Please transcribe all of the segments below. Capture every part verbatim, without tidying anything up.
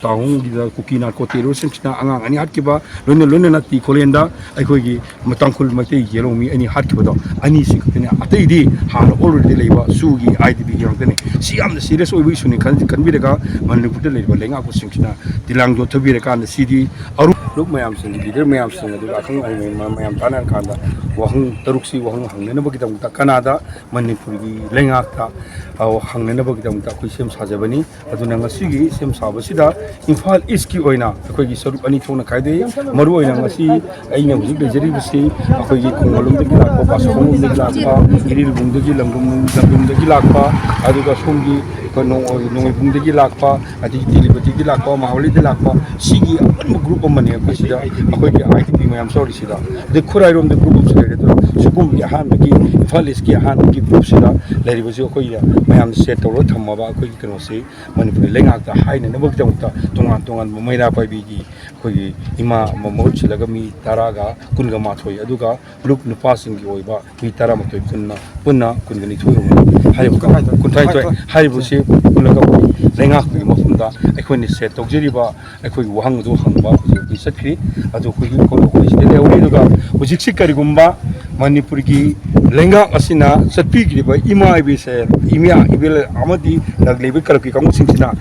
ꯇꯥꯍꯣꯡꯒꯤꯗ ꯀꯨꯀꯤ narco ꯇꯦꯔꯣꯔꯤꯁꯁꯤꯡꯁꯤꯅ ꯑꯉꯥꯡ ꯑꯅꯤ ꯍꯥꯠꯈꯤꯕ, ꯂꯣꯏꯅ ꯂꯣꯏꯅꯅ ꯇꯤ ꯀꯣꯂꯦꯟꯗ ꯑꯩꯈꯣꯏꯒꯤ ꯇꯥꯡꯈꯨꯜ ꯃꯩꯇꯩ ꯌꯦꯂꯣꯡ ꯃꯤ ꯑꯅꯤ ꯍꯥꯠꯈꯤꯕꯗꯣ, ꯑꯅꯤꯁꯤ ꯈꯛꯇꯅꯤ꯫ ꯑꯇꯩꯗꯤ ꯍꯥꯟꯅ already ꯂꯩꯕ ꯁꯨꯒꯤ ꯑꯥꯏ ꯗꯤ ꯕꯤꯒꯤ ꯉꯥꯛꯇꯅꯤ꯫ ꯁꯤ ꯌꯥꯝꯅ serious ꯑꯣꯏꯕ ꯏꯁꯨꯅꯤ ꯈꯟ-, ꯈꯟꯕꯤꯔꯒ ꯃꯅꯤꯄꯨꯔꯗ ꯂꯩꯔꯤꯕ ꯂꯩꯉꯥꯛꯄꯁꯤꯡꯁꯤꯅ ꯇꯤꯂꯥꯡ ꯌꯣꯠꯊꯕꯤꯔꯀꯥꯟꯗ ꯁꯤꯗꯤ ꯑꯔꯨ- ꯂꯨꯞ ꯃꯌꯥꯝꯁꯤꯡ, ꯂꯤꯗꯔ ꯃꯌꯥꯝꯁꯤꯡ, ꯑꯗꯨꯒ ꯑꯈꯪ ꯑꯍꯩ ꯃꯌꯥꯝ ꯇꯥꯟꯅꯔꯀꯥꯟꯗ ꯋꯥꯍꯪ ꯇꯔꯨꯛꯁꯤ ꯋꯥꯍꯪ ꯍꯪꯅꯅꯕꯒꯤꯗꯃꯛꯇ ꯀꯅꯥꯗ ꯃꯅꯤꯄꯨꯔꯒꯤ ꯂꯩꯉꯥꯛꯇ, ꯑ, ꯍꯪꯅꯅꯕꯒꯤꯗꯃꯛꯇ ꯑꯩꯈꯣꯏ ꯁꯦꯝ ꯁꯥꯖꯕꯅꯤ꯫ ꯑꯗꯨꯅ ꯉꯁꯤꯒꯤ ꯁꯦꯝ ꯁꯥꯕꯁꯤꯗ ꯏꯝꯐꯥꯜ ꯏꯁꯀꯤ ꯑꯣꯏꯅ ꯑꯩꯈꯣꯏꯒꯤ ꯁꯔꯨꯛ ꯑꯅꯤ ꯊꯣꯛꯅ ꯈꯥꯏꯗꯣꯛꯏ꯫ ꯃꯔꯨꯑꯣꯏꯅ ꯉꯁꯤ ꯑꯩꯅ ꯍꯧꯖꯤꯛ ꯂꯩꯖꯔꯤꯕꯁꯤ ꯑꯩꯈꯣꯏꯒꯤ ꯈꯣꯡꯕꯥꯟꯂꯣꯝꯗꯒꯤ ꯂꯥꯛꯄ, ꯕꯥꯁꯈꯣꯡꯂꯣꯝꯗꯒꯤ ꯂꯥꯛꯄ, ꯏꯔꯤꯜꯕꯨꯡꯗꯒꯤ ꯂꯝꯗꯝ, ꯂꯝꯗꯝꯗꯒꯤ ꯂꯥꯛꯄ, ꯑꯗꯨꯒ ꯁꯣꯝꯒꯤ ꯑꯩꯈꯣꯏ ꯅꯣꯡ-, ꯅꯣꯡꯃꯩꯕꯨꯡꯗꯒꯤ ꯂꯥꯛꯄ, ꯑꯗꯒꯤ ꯇꯦꯂꯤꯄꯇꯤꯗꯒꯤ ꯂꯥꯛꯄ, ꯃꯍꯥꯕꯂꯤꯗꯒꯤ ꯂꯥꯛꯄ, ꯁꯤꯒꯤ ꯑꯄꯨꯟꯕ group ꯑꯃꯅꯤ ꯑꯩꯈꯣꯏ ꯁꯤꯗ, ꯑꯩꯈꯣꯏꯒꯤ ꯑꯥꯏ ꯗꯤ ꯄꯤ ꯃꯌꯥꯝ ꯆꯥꯎꯔꯤꯁꯤꯗ꯫ ꯑꯗꯩ ꯈꯨꯔꯥꯏꯔꯣꯝꯗ group ꯑꯃꯁꯨ ꯂꯩꯔꯦ꯫ ꯑꯗꯨꯅ ꯁꯤꯒꯨꯝꯕꯒꯤ ꯑꯍꯥꯟꯕꯒꯤ ꯏꯝꯐꯥꯜ ꯏꯁꯀꯤ ꯑꯍꯥꯟꯕꯒꯤ groupꯁꯤꯗ ꯂꯩꯔꯤꯕꯁꯤ ꯑꯩꯈꯣꯏꯅ ꯃꯌꯥꯝ set ꯇꯧꯔꯒ ꯊꯝꯃꯕ ꯑꯩꯈꯣꯏꯒꯤ ꯀꯩꯅꯣꯁꯤ ꯃꯅꯤꯄꯨꯔꯤ ꯂꯩꯉꯥꯛꯇ ꯍꯥꯏꯅꯅꯕꯒꯤꯗꯃꯛꯇ ꯇꯣꯉꯥꯟ ꯇꯣꯉꯥꯟꯕ ꯃꯩꯔꯥ ꯄꯥꯏꯕꯤꯒꯤ ꯑꯩꯈꯣꯏꯒꯤ ꯏꯃꯥ ꯑꯃ ꯃꯍꯨꯠ ꯁꯤꯜꯂꯒ ꯃꯤ ꯇꯔꯥꯒ ꯀꯨꯟꯒ ꯃꯥꯊꯣꯏ, ꯑꯗꯨꯒ ꯂꯨꯞ ꯅꯨꯄꯥꯁꯤꯡꯒꯤ ꯑꯣꯏꯕ ꯃꯤ ꯇꯔꯥꯃꯥꯊꯣꯏ ꯄꯨꯟꯅ, ꯄꯨꯟꯅ ꯀꯨꯟꯒ ꯅꯤꯊꯣꯏ ꯑꯣꯏꯕ ꯍꯥꯏꯔꯤꯕ ꯀꯨꯟꯊ꯭ꯔꯥ ꯅꯤꯊꯣꯏ ꯍꯥꯏꯔꯤꯕꯁꯤ ꯄꯨꯜꯂꯒ ꯑꯩꯈꯣꯏ ꯂꯩꯉꯥꯛꯄꯒꯤ ꯃꯐꯝꯗ ꯑꯩꯈꯣꯏꯅ set ꯇꯧꯖꯔꯤꯕ ꯑꯩꯈꯣꯏꯒꯤ ꯋꯥꯍꯪ ꯑꯗꯨ ꯍꯪꯕ ꯍꯧꯖꯤꯛ ꯍꯧꯖꯤꯛ ꯆꯠꯈ꯭ꯔꯤ꯫ ꯑꯗꯨ ꯑꯩꯈꯣꯏꯒꯤ ꯀꯣꯂꯣ ꯑꯩꯈꯣꯏ ꯁꯤꯗ ꯂꯩꯍꯧꯔꯤ꯫ ꯑꯗꯨꯒ ꯍꯧꯖꯤꯛꯁꯤ ꯀꯔꯤꯒꯨꯝꯕ ꯃꯅꯤꯄꯨꯔꯒꯤ ꯂꯩꯉꯥꯛ ꯑꯁꯤꯅ ꯆꯠꯄꯤꯈ꯭ꯔꯤꯕ ꯏꯃꯥ ꯏꯕꯦꯜꯁꯦ, ꯏꯃꯥ ꯏꯕꯦꯜ ꯑꯃꯗꯤ ꯂꯩꯕ ꯀꯂꯕꯀꯤ ꯀꯥꯡꯕꯨꯁꯤꯡꯁꯤꯅ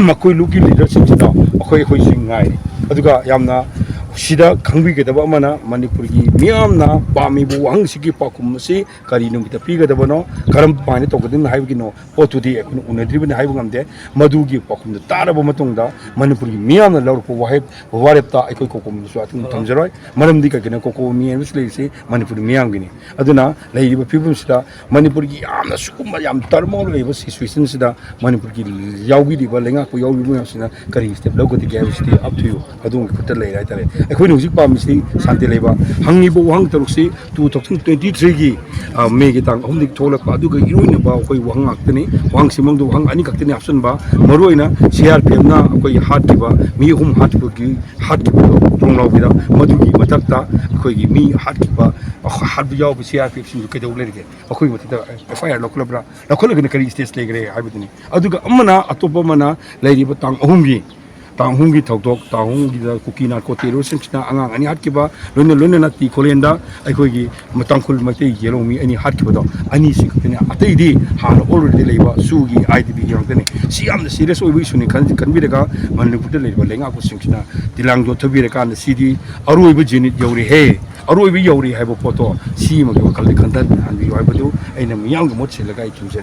ꯃꯈꯣꯏ ꯂꯨꯞꯀꯤ leaderꯁꯤꯡꯁꯤꯅ ꯑꯩꯈꯣꯏ ꯑꯩꯈꯣꯏꯁꯤ ꯉꯥꯏꯔꯤ꯫ ꯑꯗꯨꯒ ꯌꯥꯝꯅ ꯁꯤꯗ ꯈꯪꯕꯤꯒꯗꯕ ꯑꯃꯅ, ꯃꯅꯤꯄꯨꯔꯒꯤ ꯃꯤꯌꯥꯝꯅ ꯄꯥꯝꯃꯤꯕ ꯋꯥꯍꯪꯁꯤꯒꯤ ꯄꯥꯎꯈꯨꯝ ꯑꯁꯤ ꯀꯔꯤ ꯅꯨꯃꯤꯠꯇ ꯄꯤꯒꯗꯕꯅꯣ, ꯀꯔꯝꯕ ꯍꯥꯏꯅ ꯇꯧꯒꯗꯕꯅꯣ ꯍꯥꯏꯕꯒꯤꯅꯣ ꯄꯣꯠꯇꯨꯗꯤ ꯑꯩꯈꯣꯏꯅ ꯎꯅꯗ꯭ꯔꯤꯕꯅꯤ ꯍꯥꯏꯕ ꯉꯝꯗꯦ꯫ ꯃꯗꯨꯒꯤ ꯄꯥꯎꯈꯨꯝꯗꯨ ꯇꯥꯔꯕ ꯃꯇꯨꯡꯗ ꯃꯅꯤꯄꯨꯔꯒꯤ ꯃꯤꯌꯥꯝꯅ ꯂꯧꯔꯛꯄ ꯋꯥꯍꯩ ꯋꯥꯔꯦꯞꯇ ꯑꯩꯈꯣꯏ ꯀꯣꯀꯣꯃꯤꯗꯁꯨ ꯑꯗꯨꯝ ꯊꯝꯖꯔꯣꯏ꯫ ꯃꯔꯝꯗꯤ ꯀꯩꯒꯤꯅꯣ, ꯀꯣꯀꯣꯃꯤ ꯍꯥꯏꯕꯁꯤ ꯂꯩꯔꯤꯁꯤ ꯃꯅꯤꯄꯨꯔꯒꯤ ꯃꯤꯌꯥꯝꯒꯤꯅꯤ꯫ ꯑꯗꯨꯅ ꯂꯩꯔꯤꯕ ꯐꯤꯕꯝꯁꯤꯗ ꯃꯅꯤꯄꯨꯔꯒꯤ ꯌꯥꯝꯅ ꯁꯤꯒꯨꯝꯕ ꯌꯥꯝ turmoil ꯂꯩꯕ situationꯁꯤꯗ ꯃꯅꯤꯄꯨꯔꯒꯤ ꯌꯥꯎꯕꯤꯔꯤꯕ ꯂꯩꯉꯥꯛꯄ ꯌꯥꯎꯔꯤꯕ ꯃꯌꯥꯝꯁꯤꯅ ꯀꯔꯤ step ꯂꯧꯒꯗꯒꯦ ꯍꯥꯏꯕꯁꯤꯗꯤ up to you, ꯑꯗꯣꯝꯒꯤ ꯈꯨꯠꯇ ꯂꯩꯔꯦ ꯍꯥꯏꯇꯥꯔꯦ꯫ ꯑꯩꯈꯣꯏꯅ ꯍꯧꯖꯤꯛ ꯄꯥꯝꯃꯤꯁꯤ ꯁꯥꯟꯇꯤ ꯂꯩꯕ꯫ ꯍꯪꯉꯤꯕ ꯋꯥꯍꯪ ꯇꯔꯨꯛꯁꯤ two thousand twenty threeꯒꯤ, ꯑ, ꯃꯦꯒꯤ ꯇꯥꯡ ꯑꯍꯨꯝꯗꯒꯤ ꯊꯣꯛꯂꯛꯄ, ꯑꯗꯨꯒ ꯏꯔꯣꯏꯅꯕ ꯑꯩꯈꯣꯏ ꯋꯥꯍꯪ ꯉꯥꯛꯇꯅꯤ꯫ ꯋꯥꯍꯪꯁꯤ ꯃꯅꯨꯡꯗ ꯋꯥꯍꯪ ꯑꯅꯤꯈꯛꯇꯅꯤ ꯍꯥꯞꯆꯤꯟꯕ꯫ ꯃꯔꯨꯑꯣꯏꯅ ꯁꯤ ꯑꯥꯔ ꯄꯤ ꯑꯦꯐꯅ ꯑꯩꯈꯣꯏꯒꯤ ꯍꯥꯠꯈꯤꯕ ꯃꯤ ꯑꯍꯨꯝ ꯍꯥꯠꯈꯤꯕꯒꯤ, ꯍꯥꯠꯈꯤꯕꯗꯣ ꯊꯣꯡꯅꯥꯎꯕꯤꯗ, ꯃꯗꯨꯒꯤ ꯃꯊꯛꯇ ꯑꯩꯈꯣꯏꯒꯤ ꯃꯤ ꯍꯥꯠꯈꯤꯕ, ꯍꯥꯠꯄ ꯌꯥꯎꯕ ꯁꯤ ꯑꯥꯔ ꯄꯤ ꯑꯦꯐꯁꯤꯡꯗꯨ ꯀꯩꯗꯧ ꯂꯩꯔꯤꯒꯦ? ꯑꯩꯈꯣꯏꯒꯤ ꯃꯊꯛꯇ ꯑꯦꯐ ꯑꯥꯏ ꯑꯥꯔ ꯂꯧꯈꯠꯂꯕ꯭ꯔꯥ? ꯂꯧꯈꯠꯂꯒꯅ ꯀꯔꯤ stage ꯂꯩꯈ꯭ꯔꯦ ꯍꯥꯏꯕꯗꯨꯅꯤ꯫ ꯑꯗꯨꯒ ꯑꯃꯅ, ꯑꯇꯣꯞꯄ ꯑꯃꯅ ꯂꯩꯔꯤꯕ ꯇꯥꯡ ꯑꯍꯨꯝꯒꯤ ꯇꯥꯡ ꯑꯍꯨꯝꯒꯤ ꯊꯧꯗꯣꯛ, ꯇꯥꯡ ꯑꯍꯨꯝꯒꯤꯗ ꯀꯨꯀꯤ ꯅꯥꯔꯀꯣ ꯇꯦꯔꯣꯔꯤꯁꯝꯁꯤꯅ ꯑꯉꯥꯡ ꯑꯅꯤ ꯍꯥꯠꯈꯤꯕ, ꯂꯣꯏꯅ ꯂꯣꯏꯅꯅ ꯇꯤ ꯈꯣꯂꯦꯟꯗ ꯑꯩꯈꯣꯏꯒꯤ ꯇꯥꯡꯈꯨꯜ ꯃꯩꯇꯩ ꯌꯦꯂꯧꯃꯤ ꯑꯅꯤ ꯍꯥꯠꯈꯤꯕꯗꯣ, ꯑꯅꯤꯁꯤ ꯈꯛꯇꯅꯤ꯫ ꯑꯇꯩꯗꯤ ꯍꯥꯟꯅ ꯑꯣꯜꯔꯦꯗꯤ ꯂꯩꯕ ꯁꯨꯒꯤ ꯑꯥꯏ ꯗꯤ ꯕꯤꯒꯤ ꯉꯥꯛꯇꯅꯤ꯫ ꯁꯤ ꯌꯥꯝꯅ ꯁꯤꯔꯤꯌꯁ ꯑꯣꯏꯕ ꯏꯁꯨꯅꯤ ꯈꯟ-, ꯈꯟꯕꯤꯔꯒ ꯃꯅꯤꯄꯨꯔꯗ ꯂꯩꯔꯤꯕ ꯂꯩꯉꯥꯛꯄꯁꯤꯡꯁꯤꯅ ꯇꯤꯂꯥꯡ ꯌꯣꯠꯊꯕꯤꯔꯀꯥꯟꯗ ꯁꯤꯗꯤ ꯑꯔꯣꯏꯕ ꯖꯦꯅꯤꯠ ꯌꯧꯔꯦꯍꯦ, ꯑꯔꯣꯏꯕ ꯌꯧꯔꯦ ꯍꯥꯏꯕ ꯄꯣꯠꯇꯣ ꯁꯤ ꯑꯃꯒꯤ ꯋꯥꯈꯜꯗ ꯈꯟꯊꯍꯟꯕꯤꯌꯨ ꯍꯥꯏꯕꯗꯨ ꯑꯩꯅ ꯃꯤꯌꯥꯝꯒꯤ ꯃꯍꯨꯠ ꯁꯤꯜꯂꯒ ꯑꯩ ꯊꯝꯖꯔꯤ꯫